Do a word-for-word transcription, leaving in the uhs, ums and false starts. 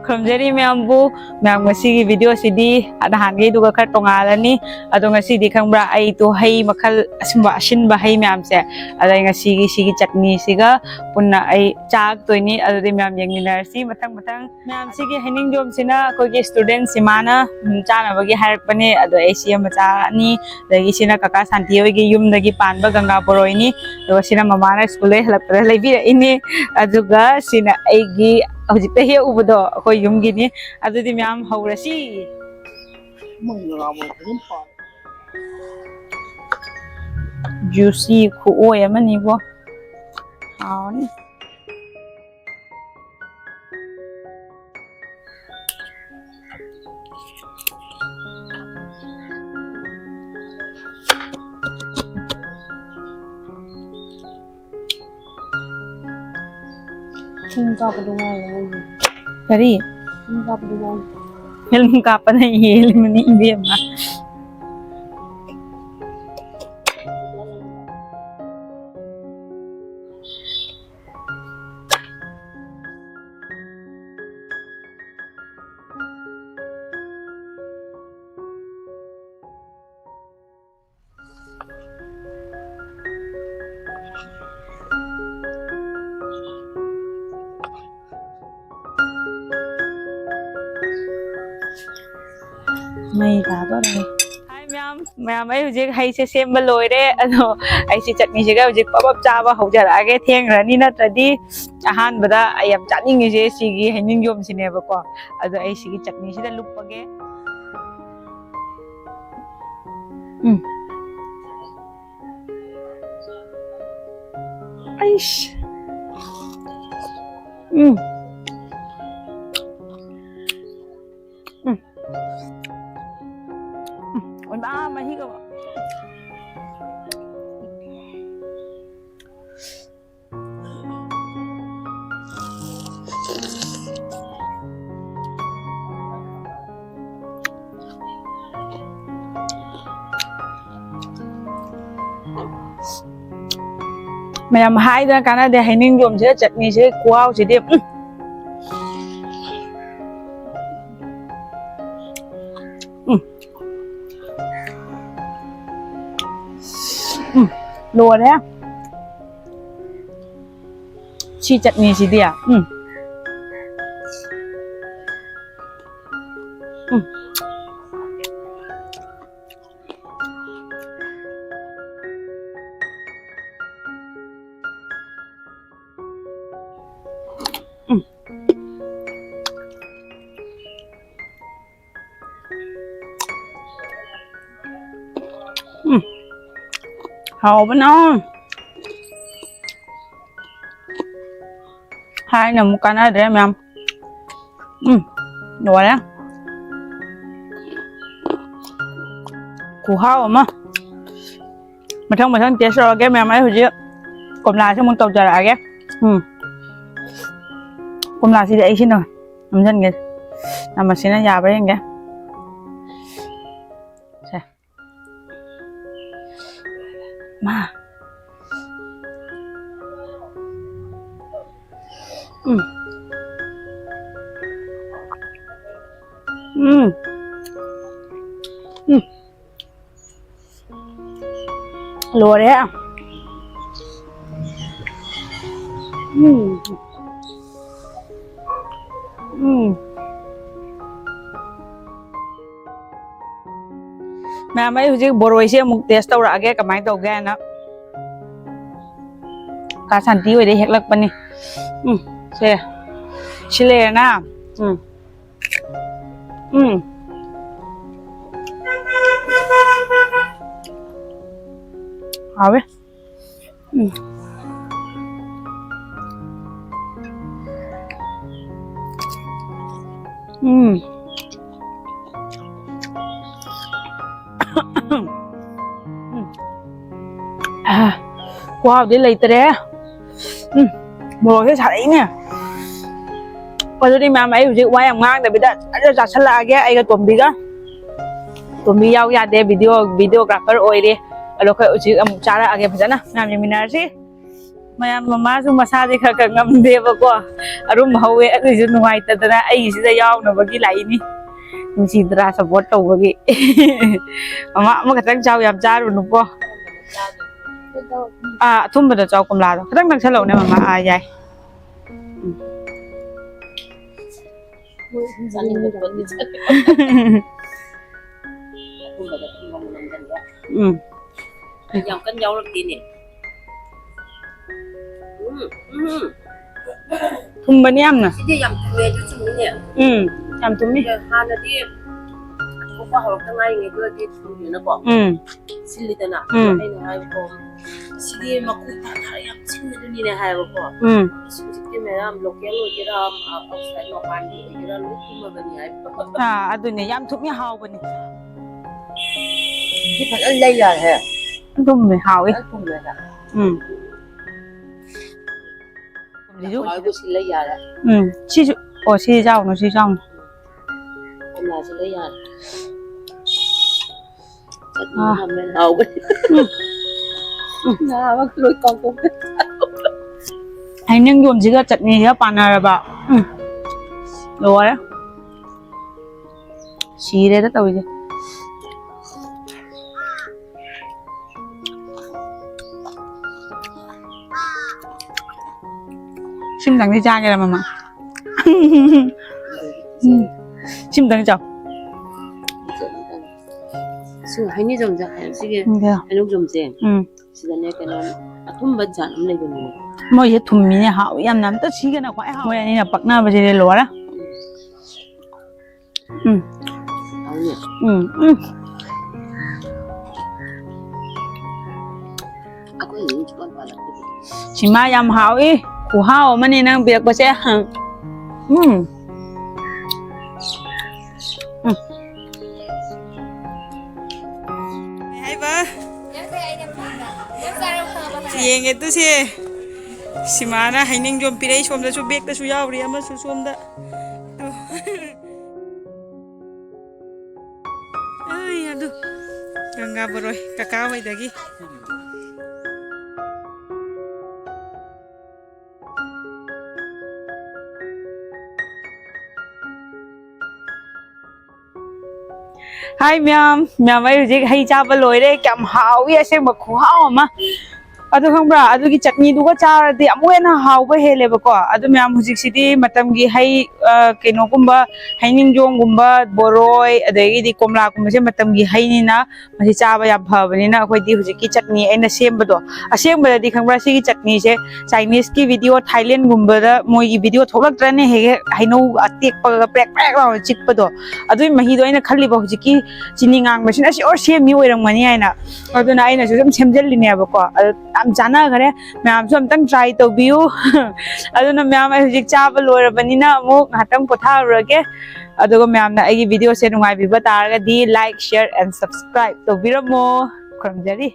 ꯈꯨꯔꯨꯝꯖꯔꯤ ꯃꯌꯥꯝꯕꯨ꯫ ꯃꯌꯥꯝ, ꯉꯁꯤꯒꯤ video ꯁꯤꯗꯤ ꯅꯍꯥꯟꯈꯩꯗꯨꯒ ꯈꯔ ꯇꯣꯉꯥꯜꯂꯅꯤ꯫ ꯑꯗꯣ ꯉꯁꯤꯗꯤ ꯈꯪꯕ꯭ꯔꯥ, ꯑꯩꯗꯣ ꯍꯩ ꯃꯈꯜ ꯑꯁꯨꯝꯕ ꯑꯁꯤꯟꯕ ꯍꯩ ꯃꯌꯥꯝꯁꯦ, ꯑꯗ ꯑꯩ ꯉꯁꯤꯒꯤ ꯁꯤꯒꯤ ꯆꯠꯅꯤꯁꯤꯒ ꯄꯨꯟꯅ ꯑꯩ ꯆꯥꯔꯛꯇꯣꯏꯅꯤ꯫ ꯑꯗꯨꯗꯤ ꯃꯌꯥꯝ ꯌꯦꯡꯃꯤꯟꯅꯔꯁꯤ ꯃꯊꯪ ꯃꯊꯪ꯫ ꯃꯌꯥꯝ, ꯁꯤꯒꯤ ꯍꯩꯅꯤꯡꯖꯣꯝꯁꯤꯅ ꯑꯩꯈꯣꯏꯒꯤ student ꯁꯤꯃꯥꯅ, ꯎꯝ, ꯆꯥꯅꯕꯒꯤ ꯍꯥꯏꯔꯛꯄꯅꯦ꯫ ꯑꯗꯣ ꯑꯩ ꯁꯤ ꯑꯃ ꯆꯥꯔꯅꯤ꯫ ꯑꯗꯒꯤ ꯁꯤꯅ ꯀꯀꯥ ꯁꯥꯟꯇꯤ ꯍꯣꯏꯒꯤ ꯌꯨꯝꯗꯒꯤ ꯄꯥꯟꯕ ꯒꯪꯒꯥ ꯕꯣꯔꯣꯏꯅꯤ꯫ ꯑꯗꯨꯒ ꯁꯤꯅ ꯃꯃꯥꯅ ꯁ꯭ꯀꯨꯜꯗꯒꯤ ꯍꯜꯂꯛꯄꯗ ꯂꯩꯕꯤꯔꯛꯏꯅꯤ꯫ ꯑꯗꯨꯒ ꯁꯤꯅ ꯑꯩꯒꯤ ꯍꯧꯖꯤꯛꯇ ꯍꯦꯛ ꯎꯕꯗꯣ ꯑꯩꯈꯣꯏ ꯌꯨꯝꯒꯤꯅꯤ꯫ ꯑꯗꯨꯗꯤ ꯃꯌꯥꯝ ꯍꯧꯔꯁꯤ꯫ Juicy ꯈꯨꯑꯣꯏ ꯑꯃꯅꯤꯕꯣ꯫ ꯍꯥꯎꯅꯤ꯫ ꯐꯤꯂꯝ ꯀꯥꯞꯄꯗꯣ ꯉꯥꯏꯔꯦ ꯅꯪꯒꯤ꯫ ꯀꯔꯤ? ꯐꯤꯂꯝ ꯀꯥꯞꯄꯗꯣ ꯉꯥꯏꯔꯦ꯫ ꯐꯤꯂꯝ ꯀꯥꯞꯄꯅ ꯍꯦꯜꯂꯤꯕꯅꯤ ꯏꯕꯦꯝꯃ꯫ ꯃꯩ ꯇꯥꯗꯣꯔꯦ꯫ ꯍꯥꯏ ꯃꯌꯥꯝ, ꯃꯌꯥꯝ, ꯑꯩ ꯍꯧꯖꯤꯛ ꯍꯩꯁꯦ ꯁꯦꯝꯕ ꯂꯣꯏꯔꯦ꯫ ꯑꯗꯣ ꯑꯩꯁꯤ ꯆꯠꯅꯤꯁꯤꯒ ꯍꯧꯖꯤꯛ ꯄꯞ ꯄꯞ ꯆꯥꯕ ꯍꯧꯖꯔꯛꯑꯒꯦ꯫ ꯊꯦꯡꯈ꯭ꯔꯅꯤ ꯅꯠꯇ꯭ꯔꯗꯤ꯫ ꯑꯍꯥꯟꯕꯗ ꯑꯩ ꯌꯥꯝ ꯆꯥꯅꯤꯡꯉꯤꯁꯦ ꯁꯤꯒꯤ ꯍꯩꯅꯤꯡꯖꯣꯝꯁꯤꯅꯦꯕꯀꯣ꯫ ꯑꯗꯣ ꯑꯩ ꯁꯤꯒꯤ ꯆꯠꯅꯤꯁꯤꯗ ꯂꯨꯞꯄꯒꯦ꯫ ꯎꯝ꯫ ꯑꯩꯁ꯫ ꯎꯝ꯫ ꯎꯝ꯫ ꯎꯝ꯫ ꯑꯣꯏꯃꯥ, ꯃꯍꯤꯒ꯫ ꯃꯌꯥꯝ ꯍꯥꯏꯗꯅ ꯀꯥꯟꯅꯗꯦ, ꯍꯩꯅꯤꯡꯖꯣꯝꯁꯤꯗ ꯆꯠꯅꯤꯁꯦ ꯈꯨꯍꯥꯎꯁꯤꯗꯤ꯫ ꯎꯝ꯫ ꯂꯣꯏꯔꯦ꯫ ꯁꯤ ꯆꯠꯅꯤꯁꯤꯗꯤ꯫ ꯎꯝ꯫ ꯎꯝ꯫ ꯎꯝ꯫ ꯎꯝ꯫ ꯍꯥꯎꯕꯅ꯫ ꯍꯥꯏꯅ ꯑꯃꯨꯛ ꯀꯥꯟꯅꯗ꯭ꯔꯦ ꯃꯌꯥꯝ꯫ ꯎꯝ꯫ ꯂꯣꯏꯔꯦ꯫ ꯈꯨꯍꯥꯎ ꯑꯃ꯫ ꯃꯊꯪ ꯃꯊꯪ taste ꯇꯧꯔꯒꯦ ꯃꯌꯥꯝ꯫ ꯑꯩ ꯍꯧꯖꯤꯛ ꯀꯣꯝꯂꯥꯁꯦ ꯑꯃꯨꯛ ꯇꯧꯖꯔꯛꯑꯒꯦ꯫ ꯎꯝ꯫ ꯀꯣꯝꯂꯥꯁꯤꯗꯤ ꯑꯩ ꯁꯤꯅ ꯅꯝꯁꯤꯟꯒꯦ꯫ ꯅꯝꯕꯁꯤꯅ ꯌꯥꯕ꯭ꯔꯥ ꯌꯦꯡꯒꯦ꯫ ꯁꯦ꯫ ꯃꯥ꯫ ꯎꯝ꯫ ꯎꯝ꯫ ꯎꯝ꯫ ꯂꯣꯏꯔꯦ꯫ ꯎꯝ꯫ ꯎꯝ꯫ ꯃꯌꯥꯝ, ꯑꯩ ꯍꯧꯖꯤꯛ ꯕꯣꯔꯣꯏꯁꯦ ꯑꯃꯨꯛ taste ꯇꯧꯔꯛꯑꯒꯦ, ꯀꯃꯥꯏꯅ ꯇꯧꯒꯦ ꯍꯥꯏꯅ꯫ ꯀꯥ ꯁꯥꯟꯇꯤ ꯍꯣꯏꯗꯩ ꯍꯦꯛꯂꯛꯄꯅꯤ꯫ ꯎꯝ, ꯁꯦ꯫ ꯁꯤ ꯂꯩꯔꯦꯅ꯫ ꯎꯝ꯫ ꯎꯝ꯫ ꯍꯥꯎꯋꯦ꯫ ꯎꯝ꯫ ꯎꯝ꯫ ꯎꯝ꯫ ꯑꯥ, ꯈꯨꯍꯥꯎꯗꯤ ꯂꯩꯇ꯭ꯔꯦ꯫ ꯎꯝ, ꯃꯣꯔꯣꯛꯁꯦ ꯁꯥꯔꯛꯏꯅꯦ꯫ ꯑꯗꯨꯗꯤ ꯃꯌꯥꯝ, ꯑꯩ ꯍꯧꯖꯤꯛ ꯋꯥ ꯌꯥꯝ ꯉꯥꯡꯗꯕꯤꯗ ꯁꯠ ꯁꯠ ꯆꯥꯁꯤꯜꯂꯛꯑꯒꯦ ꯑꯩꯒ ꯇꯣꯝꯕꯤꯒ꯫ ꯇꯣꯝꯕꯤ ꯌꯥꯎ ꯌꯥꯗꯦ, video, videographer ꯑꯣꯏꯔꯦ꯫ ꯑꯗꯣ ꯑꯩꯈꯣꯏ ꯍꯧꯖꯤꯛ ꯑꯃꯨꯛ ꯆꯥꯔꯛꯑꯒꯦ ꯐꯖꯅ ꯃꯌꯥꯝ ꯌꯦꯡꯃꯤꯟꯅꯔꯁꯤ꯫ ꯃꯌꯥꯝ, ꯃꯃꯥꯁꯨ ꯃꯁꯥꯗꯤ ꯈꯔ ꯈꯔ ꯉꯝꯗꯦꯕꯀꯣ, ꯑꯔꯨꯝ ꯍꯧꯋꯦ꯫ ꯑꯗꯨꯏꯁꯨ ꯅꯨꯡꯉꯥꯏꯇꯗꯅ ꯑꯩꯒꯤꯁꯤꯗ ꯌꯥꯎꯅꯕꯒꯤ ꯂꯥꯛꯏꯅꯤ꯫ ꯅꯨꯡꯁꯤꯗ꯭ꯔꯥ, support ꯇꯧꯕꯒꯤ꯫ ꯃꯃꯥ, ꯑꯃꯈꯛꯇꯪ ꯆꯥꯎ, ꯌꯥꯝ ꯆꯥꯔꯨꯅꯨꯀꯣ꯫ ꯑꯥ, ꯑꯊꯨꯝꯕꯗ ꯆꯥꯎ, ꯀꯣꯝꯂꯥꯗꯣ ꯈꯤꯇꯪ ꯅꯛꯁꯜꯂꯛꯎꯅꯦ, ꯃꯃꯥ꯫ ꯑꯥ, ꯌꯥꯏ꯫ ꯎꯝ꯫ ꯆꯥꯅꯤꯡꯕ ꯄꯣꯠꯇꯤ ꯆꯥꯅꯤꯡꯕ꯫ ꯑꯊꯨꯝꯕꯗ ꯑꯊꯨꯝꯕ ꯑꯃꯨꯛ ꯅꯝꯖꯜꯂꯦ꯫ ꯎꯝ꯫ ꯌꯥꯝ ꯀꯟꯅ ꯌꯥꯎꯔꯛꯇꯦꯅꯦ꯫ ꯎꯝ, ꯎꯝ꯫ ꯊꯨꯝꯕꯅꯤ ꯌꯥꯝꯅ꯫ ꯁꯤꯗꯤ ꯌꯥꯝ ꯊꯨꯝꯃꯦ, ꯑꯗꯨ ꯆꯨꯝꯃꯤꯅꯦ꯫ ꯎꯝ, ꯌꯥꯝ ꯊꯨꯝꯃꯤ꯫ ꯍꯥꯟꯅꯗꯤ ꯊꯣꯛꯄ ꯍꯧꯔꯛꯇ ꯉꯥꯏꯔꯤꯉꯩꯗꯨꯗꯗꯤ ꯊꯨꯝꯃꯤꯗꯅꯀꯣ꯫ ꯎꯝ꯫ ꯁꯤꯜꯂꯤꯗꯅ꯫ ꯎꯝ꯫ ꯑꯩꯅ ꯍꯥꯏꯕꯀꯣ, ꯁꯤꯗꯤ ꯃꯀꯨ ꯊꯥ ꯊꯥ ꯌꯥꯝ ꯁꯤꯟꯕꯗꯨꯅꯤꯅꯦ ꯍꯥꯏꯕꯀꯣ꯫ ꯎꯝ꯫ ꯑꯁ, ꯍꯧꯖꯤꯛꯇꯤ ꯃꯌꯥꯝ local ꯑꯣꯏꯒꯦꯔꯥ, ꯑ, outside ꯃꯄꯥꯟꯒꯤ ꯑꯣꯏꯒꯦꯔꯥ, ꯂꯣꯏ ꯊꯨꯝꯃꯕꯅꯤ ꯍꯥꯏꯕ꯫ ꯑꯥ, ꯑꯗꯨꯅꯦ, ꯌꯥꯝ ꯊꯨꯝꯃꯤ, ꯍꯥꯎꯕꯅꯤ꯫ ꯁꯤ ꯐꯖꯅ ꯂꯩ ꯌꯥꯔꯦꯍꯦ꯫ ꯊꯨꯝꯃꯦ, ꯍꯥꯎꯋꯤ꯫ ꯐꯖꯅ ꯊꯨꯝꯃꯦ꯫ ꯎꯝ꯫ ꯊꯨꯝꯁꯤꯁꯨ ꯍꯥꯎꯋꯤꯕꯨ ꯁꯤ ꯂꯩ ꯌꯥꯔꯦ꯫ ꯎꯝ, ꯁꯤꯁꯨ, ꯑꯣ, ꯁꯤ ꯆꯥꯎꯅꯣ, ꯁꯤ ꯆꯥꯎꯅꯣ꯫ ꯀꯣꯝꯂꯥꯁꯨ ꯂꯩ ꯌꯥꯔꯦ꯫ ꯆꯠꯅꯤ ꯑꯥ꯫ ꯍꯥꯝꯃꯦ ꯍꯥꯎꯕꯅꯤ꯫ ꯎꯝ꯫ ꯎꯝ꯫ ꯅꯍꯥꯟꯃꯨꯛ ꯂꯣꯏ ꯀꯥꯎꯊꯣꯛꯈ꯭ꯔꯦ꯫ ꯍꯩꯅꯤꯡ ꯌꯣꯝꯁꯤꯒ ꯆꯠꯅꯤꯁꯤꯒ ꯄꯥꯟꯅꯔꯕ꯫ ꯎꯝ꯫ ꯂꯣꯏꯔꯦ꯫ ꯁꯤꯔꯦꯗ ꯇꯧꯔꯤꯁꯦ꯫ ꯁꯤꯝꯇꯪꯗꯤ ꯆꯥꯒꯦꯔꯥ, ꯃꯃꯥ? ꯎꯝ꯫ ꯁꯤꯝꯇꯪ ꯆꯥꯎ꯫ ꯁꯤ ꯍꯩꯅꯤꯖꯣꯝꯁꯦ, ꯁꯤꯒꯤ ꯎꯝ, ꯀꯌꯥ? ꯍꯩꯅꯧꯖꯣꯝꯁꯦ, ꯎꯝ꯫ ꯁꯤꯗꯅꯦ ꯀꯩꯅꯣ ꯑꯊꯨꯝꯕ ꯖꯥꯠ ꯑꯃ ꯂꯩꯕꯅꯦ꯫ ꯃꯣꯏꯁꯦ ꯊꯨꯝꯃꯤꯅꯦ, ꯍꯥꯎꯏ ꯌꯥꯝꯅ꯫ ꯑꯝꯇ ꯁꯤꯒꯅ ꯈ꯭ꯋꯥꯏ ꯍꯥꯎ-, ꯃꯣꯏ ꯑꯅꯤꯅ ꯄꯛꯅꯕꯁꯤꯗꯤ ꯂꯣꯏꯔꯦ꯫ ꯎꯝ꯫ ꯍꯥꯎꯅꯤ꯫ ꯎꯝ, ꯎꯝ꯫ ꯑꯩꯈꯣꯏ ꯌꯨꯝ ꯁꯨꯡꯄꯥꯟ ꯄꯥꯜꯂꯛꯇꯦ꯫ ꯁꯤꯃꯥ ꯌꯥꯝ ꯍꯥꯎꯏ꯫ ꯈꯨꯍꯥꯎ ꯑꯃꯅꯤ ꯅꯪ ꯄꯤꯔꯛꯄꯁꯦ꯫ ꯎꯝ꯫ ꯎꯝ꯫ ꯍꯥꯏꯕ꯫ ꯌꯦꯡꯉꯦ ꯇꯨꯁꯦ꯫ ꯁꯤꯃꯥꯅ ꯍꯩꯅꯤꯡꯖꯣꯝ ꯄꯤꯔꯛꯏ꯫ ꯁꯣꯝꯗꯁꯨ ꯕꯦꯛꯇꯁꯨ ꯌꯥꯎꯔꯤ ꯑꯃꯁꯨ ꯁꯣꯝꯗ꯫ ꯇꯨ꯫ ꯑꯩ ꯑꯗꯨ ꯒꯪꯒꯥ ꯕꯣꯔꯣꯏ ꯀꯀꯥ ꯍꯣꯏꯗꯒꯤ꯫ ꯍꯥꯏ ꯃꯌꯥꯝ, ꯃꯌꯥꯝ, ꯑꯩ ꯍꯧꯖꯤꯛ ꯍꯩ ꯆꯥꯕ ꯂꯣꯏꯔꯦ꯫ ꯀꯌꯥꯝ ꯍꯥꯎꯏ, ꯑꯁꯦꯡꯕ ꯈꯨꯍꯥꯎ ꯑꯃ꯫ ꯑꯗꯨ ꯈꯪꯕ꯭ꯔꯥ, ꯑꯗꯨꯒꯤ ꯆꯠꯅꯤꯗꯨꯒ ꯆꯥꯔꯗꯤ ꯑꯃꯨꯛ ꯍꯦꯟꯅ ꯍꯥꯎꯕ ꯍꯦꯜꯂꯦꯕꯀꯣ꯫ ꯑꯗꯨ ꯃꯌꯥꯝ, ꯍꯧꯖꯤꯛꯁꯤꯗꯤ ꯃꯇꯝꯒꯤ ꯍꯩ, ꯑ, ꯀꯩꯅꯣꯒꯨꯝꯕ, ꯍꯩꯅꯤꯡꯖꯣꯡꯒꯨꯝꯕ, ꯕꯣꯔꯣꯏ, ꯑꯗꯒꯤꯗꯤ ꯀꯣꯝꯂꯥꯒꯨꯝꯕꯁꯦ ꯃꯇꯝꯒꯤ ꯍꯩꯅꯤꯅ, ꯃꯁꯤ ꯆꯥꯕ ꯌꯥꯝ ꯐꯕꯅꯤꯅ, ꯑꯩꯈꯣꯏꯗꯤ ꯍꯧꯖꯤꯛꯀꯤ ꯆꯠꯅꯤ ꯑꯩꯅ ꯁꯦꯝꯕꯗꯣ, ꯑꯁꯦꯡꯕꯗꯗꯤ ꯈꯪꯕ꯭ꯔꯥ, ꯁꯤꯒꯤ ꯆꯠꯅꯤꯁꯦ Chineseꯀꯤ video, Thailandꯒꯨꯝꯕꯗ ꯃꯣꯏꯒꯤ video ꯊꯣꯛꯂꯛꯇ꯭ꯔꯅꯦ, ꯍꯦꯛ ꯍꯦꯛ ꯍꯩꯅꯧ ꯑꯇꯦꯛꯄꯒ ꯄ꯭ꯔꯦꯛ ꯄ꯭ꯔꯦꯛ ꯂꯥꯎꯅ ꯆꯤꯛꯄꯗꯣ, ꯑꯗꯨꯒꯤ ꯃꯍꯤꯗꯣ ꯑꯩꯅ ꯈꯜꯂꯤꯕ ꯍꯧꯖꯤꯛꯀꯤ ꯆꯤꯅꯤ ꯉꯥꯡꯕꯁꯤꯅ sure ꯁꯦꯝꯃꯤ ꯑꯣꯏꯔꯝꯒꯅꯤ ꯍꯥꯏꯅ꯫ ꯑꯗꯨꯅ ꯑꯩꯅꯁꯨ ꯁꯨꯝ ꯁꯦꯝꯖꯜꯂꯤꯅꯦꯕꯀꯣ꯫ ꯑꯗꯨ ꯌꯥꯝ ꯆꯥꯟꯅꯈ꯭ꯔꯦ꯫ ꯃꯌꯥꯝꯁꯨ ꯑꯝꯇꯪ try ꯇꯧꯕꯤꯌꯨ꯫ ꯑꯗꯨꯅ ꯃꯌꯥꯝ, ꯑꯩ ꯍꯧꯖꯤꯛ ꯆꯥꯕ ꯂꯣꯏꯔꯕꯅꯤꯅ ꯑꯃꯨꯛ ꯉꯥꯏꯍꯥꯛꯇꯪ ꯄꯣꯊꯥꯔꯨꯔꯒꯦ꯫ ꯑꯗꯨꯒ ꯃꯌꯥꯝꯅ ꯑꯩꯒꯤ videoꯁꯦ ꯅꯨꯡꯉꯥꯏꯕꯤꯕ ꯇꯥꯔꯒꯗꯤ like, share and subscribe ꯇꯧꯕꯤꯔꯝꯃꯣ꯫ ꯈꯨꯔꯨꯝꯖꯔꯤ꯫